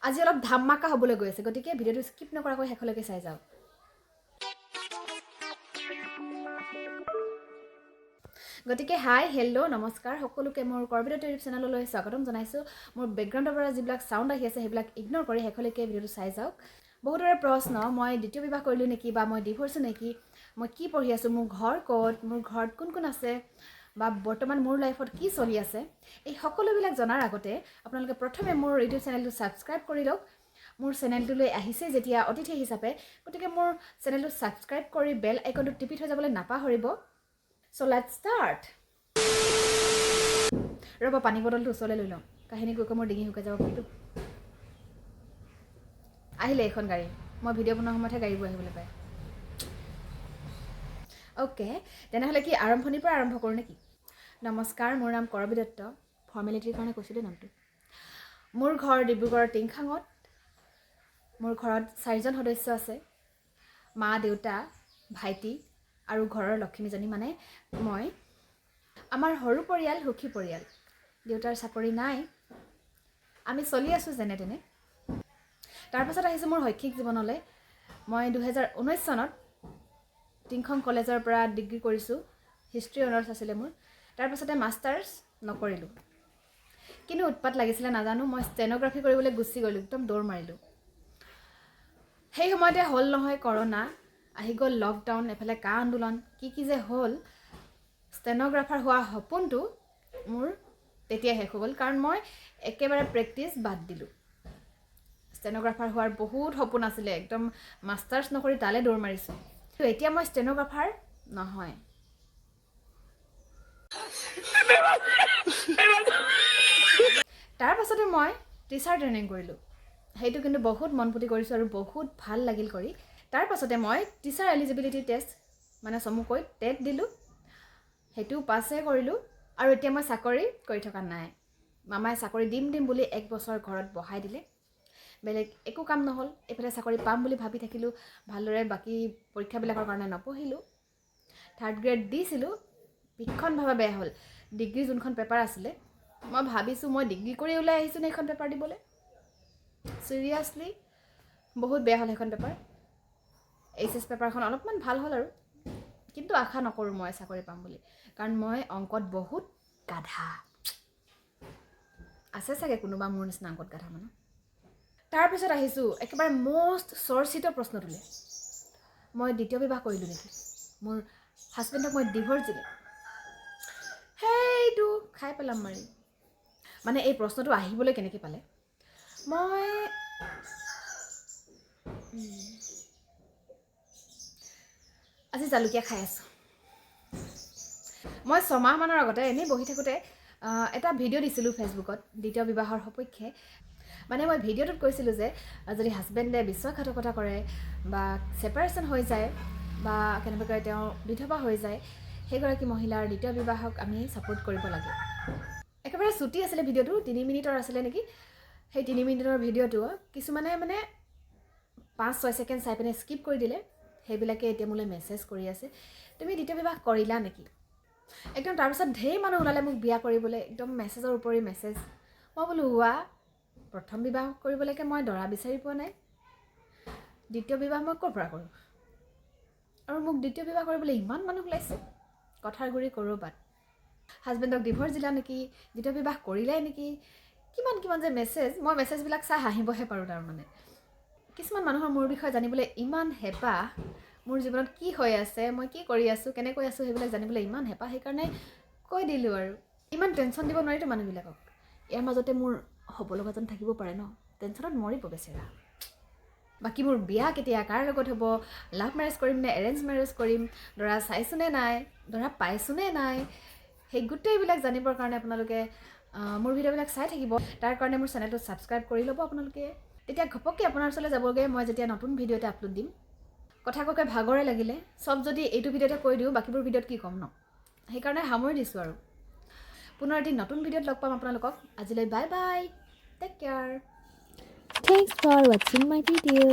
আজি অলপ ধামাকা হ'বলৈ গৈ আছে, গতিকে ভিডিঅ'টো স্কিপ নকৰাকৈ শেষলৈকে চাই যাওক। গতিকে হাই, হেল্ল', নমস্কাৰ সকলোকে, মোৰ কৰবী দত্ত ইউটিউব চেনেললৈ স্বাগতম জনাইছোঁ। মোৰ বেকগ্ৰাউণ্ডৰ পৰা যিবিলাক চাউণ্ড আহি আছে, সেইবিলাক ইগন'ৰ কৰি শেষলৈকে ভিডিঅ'টো চাই যাওক। বহুতৰে প্ৰশ্ন, মই দ্বিতীয় বিবাহ কৰিলোঁ নেকি বা মই ডিভ'ৰ্চো নেকি, মই কি পঢ়ি আছোঁ, মোৰ ঘৰ ক'ত, মোৰ ঘৰত কোন কোন আছে বা বৰ্তমান মোৰ লাইফত কি চলি আছে, এই সকলোবিলাক জনাৰ আগতে আপোনালোকে প্ৰথমে মোৰ ইউটিউব চেনেলটো ছাবস্ক্ৰাইব কৰি লওক। মোৰ চেনেলটোলৈ আহিছে যেতিয়া অতিথি হিচাপে, গতিকে মোৰ চেনেলটো ছাবস্ক্ৰাইব কৰি বেল আইকনটো টিপি থৈ যাবলৈ নাপাহৰিব। So let's start. ৰ'ব, পানী বটলটো ওচৰলৈ লৈ লওঁ। কাহিনী কৈ কৈ মোৰ ডিঙি শুকাই যাব পাৰিতো। আহিলে এইখন গাড়ী। মই ভিডিঅ' বনোৱাৰ সময়তহে গাড়ীবোৰ আহিবলৈ পায়। অ'কে, তেনেহ'লে কি আৰম্ভণিৰ পৰা আৰম্ভ কৰোঁ নেকি? নমস্কাৰ, মোৰ নাম কৰবী দত্ত। ফৰ্মেলিটিৰ কাৰণে কৈছোঁ দেই নামটো। মোৰ ঘৰ ডিব্ৰুগড়ৰ টিংখাঙত। মোৰ ঘৰত চাৰিজন সদস্য আছে, মা, দেউতা, ভাইটি আৰু ঘৰৰ লখিমীজনী, মানে মই। আমাৰ সৰু পৰিয়াল, সুখী পৰিয়াল। দেউতাৰ চাকৰি নাই, আমি চলি আছোঁ যেনে তেনে। তাৰপাছত আহিছোঁ মোৰ শৈক্ষিক জীৱনলৈ। মই 2019 চনত টিংখং কলেজৰ পৰা ডিগ্ৰী কৰিছোঁ। হিষ্ট্ৰী অনাৰ্ছ আছিলে মোৰ। তাৰপাছতে মাষ্টাৰ্ছ নকৰিলোঁ। কিন্তু উৎপাত লাগিছিলে নাজানো, মই ষ্টেন'গ্ৰাফি কৰিবলৈ গুচি গ'লোঁ, একদম দৌৰ মাৰিলোঁ। সেই সময়তে হ'ল নহয় কৰোণা আহি গ'ল, লকডাউন, এফালে কা আন্দোলন, কি কি যে হ'ল। ষ্টেন'গ্ৰাফাৰ হোৱা সপোনটো মোৰ তেতিয়া শেষ হৈ গ'ল, কাৰণ মই একেবাৰে প্ৰেক্টিচ বাদ দিলোঁ। ষ্টেন'গ্ৰাফাৰ হোৱাৰ বহুত সপোন আছিলে, একদম মাষ্টাৰ্ছ নকৰি তালৈ দৌৰ মাৰিছোঁ। কিন্তু এতিয়া মই ষ্টেন'গ্ৰাফাৰ নহয়। তাৰপাছতে মই টিচাৰ ট্ৰেইনিং কৰিলোঁ। সেইটো কিন্তু বহুত মন পুতি কৰিছোঁ আৰু বহুত ভাল লাগিল কৰি। তাৰপাছতে মই টিচাৰ এলিজিবিলিটি টেষ্ট, মানে চমুকৈ টেট দিলোঁ। সেইটোও পাছে কৰিলোঁ আৰু এতিয়া মই চাকৰি কৰি থকা নাই। মামাই চাকৰি দিম দিম বুলি এক বছৰ ঘৰত বহাই দিলে, বেলেগ একো কাম নহ'ল। এইফালে চাকৰি পাম বুলি ভাবি থাকিলোঁ, ভালদৰে বাকী পৰীক্ষাবিলাকৰ কাৰণে নপঢ়িলোঁ। থাৰ্ড গ্ৰেড দিছিলোঁ, ভীষণভাৱে বেয়া হ'ল। ডিগ্ৰী যোনখন পেপাৰ আছিলে, মই ভাবিছোঁ মই ডিগ্ৰী কৰি ওলাই আহিছোঁ নে সেইখন পেপাৰ দিবলৈ? চিৰিয়াছলি বহুত বেয়া হ'ল সেইখন পেপাৰ। এইচ এছ পেপাৰখন অলপমান ভাল হ'ল আৰু, কিন্তু আশা নকৰোঁ মই চাকৰি পাম বুলি, কাৰণ মই অংকত বহুত গাধা। আছে চাগে কোনোবা মোৰ নিচিনা অংকত গাধা মানুহ। তাৰপিছত আহিছোঁ একেবাৰে মষ্ট চৰ্চিত প্ৰশ্নটোলৈ। মই দ্বিতীয় বিবাহ কৰিলোঁ নেকি, মোৰ হাজবেণ্ডক মই ডিভ'ৰ্চ দিলোঁ, সেইটো খাই পেলাম মাৰি। মানে এই প্ৰশ্নটো আহিবলৈ কেনেকৈ পালে? মই আজি জালুকীয়া খাই আছোঁ। মই ছমাহমানৰ আগতে এনেই বহি থাকোঁতে এটা ভিডিঅ' দিছিলোঁ ফেচবুকত দ্বিতীয় বিবাহৰ সপক্ষে। মানে মই ভিডিঅ'টোত কৈছিলোঁ যে যদি হাজবেণ্ডে বিশ্বাসঘাতকতা কৰে বা ছেপাৰেশ্যন হৈ যায় বা কেনেবাকৈ তেওঁ বিধৱা হৈ যায়, সেইগৰাকী মহিলাৰ দ্বিতীয় বিবাহক আমি ছাপোৰ্ট কৰিব লাগে। একেবাৰে চুটি আছিলে ভিডিঅ'টো, 3 মিনিটৰ আছিলে নেকি। সেই 3 মিনিটৰ ভিডিঅ'টো কিছুমানে মানে 5-6 ছেকেণ্ড চাই পিনে স্কিপ কৰি দিলে। সেইবিলাকে এতিয়া মোলৈ মেছেজ কৰি আছে, তুমি দ্বিতীয় বিবাহ কৰিলা নেকি? একদম তাৰপিছত ঢেৰ মানুহ ওলালে মোক বিয়া কৰিবলৈ, একদম মেছেজৰ উপৰি মেছেজ। মই বোলো, হোৱা, প্ৰথম বিবাহ কৰিবলৈকে মই দৰা বিচাৰি পোৱা নাই, দ্বিতীয় বিবাহ মই ক'ৰ পৰা কৰোঁ? আৰু মোক দ্বিতীয় বিবাহ কৰিবলৈ ইমান মানুহ ওলাইছে। কথাৰ গুৰি ক'ৰবাত, হাজবেণ্ডক ডিভ'ৰ্চ দিলা নেকি, দ্বিতীয় বিবাহ কৰিলাই নেকি, কিমান কিমান যে মেছেজ। মই মেছেজবিলাক চাই হাঁহিবহে পাৰোঁ। তাৰমানে কিছুমান মানুহৰ মোৰ বিষয়ে জানিবলৈ ইমান হেঁপাহ, মোৰ জীৱনত কি হৈ আছে, মই কি কৰি আছোঁ, কেনেকৈ আছোঁ, সেইবিলাক জানিবলৈ ইমান হেঁপাহ, সেইকাৰণে কৈ দিলোঁ আৰু। ইমান টেনশ্যন দিব নোৱাৰিতো মানুহবিলাকক। ইয়াৰ মাজতে মোৰ হ'ব লগাজন থাকিব পাৰে ন, টেনশ্যনত মৰিব বেচেৰা। বাকী মোৰ বিয়া কেতিয়া, কাৰ লগত হ'ব, লাভ মেৰেজ কৰিম নে এৰেঞ্জ মেৰেজ কৰিম, দৰা চাইছোনে নাই, দৰা পাইছোনে নাই, সেই গোটেইবিলাক জানিবৰ কাৰণে আপোনালোকে মোৰ ভিডিঅ'বিলাক চাই থাকিব। তাৰ কাৰণে মোৰ চেনেলটো ছাবস্ক্ৰাইব কৰি ল'ব আপোনালোকে। তেতিয়া ঘপককৈ আপোনাৰ ওচৰলৈ যাবগৈ মই যেতিয়া নতুন ভিডিঅ' এটা আপলোড দিম। কথা কৈ কৈ ভাগৰে লাগিলে। চব যদি এইটো ভিডিঅ'তে কৈ দিওঁ, বাকীবোৰ ভিডিঅ'ত কি ক'ম ন? সেইকাৰণে সামৰি দিছোঁ আৰু। পুনৰ এটি নতুন ভিডিঅ'ত লগ পাম আপোনালোকক। আজিলৈ bye bye, take care. Thanks for watching my video.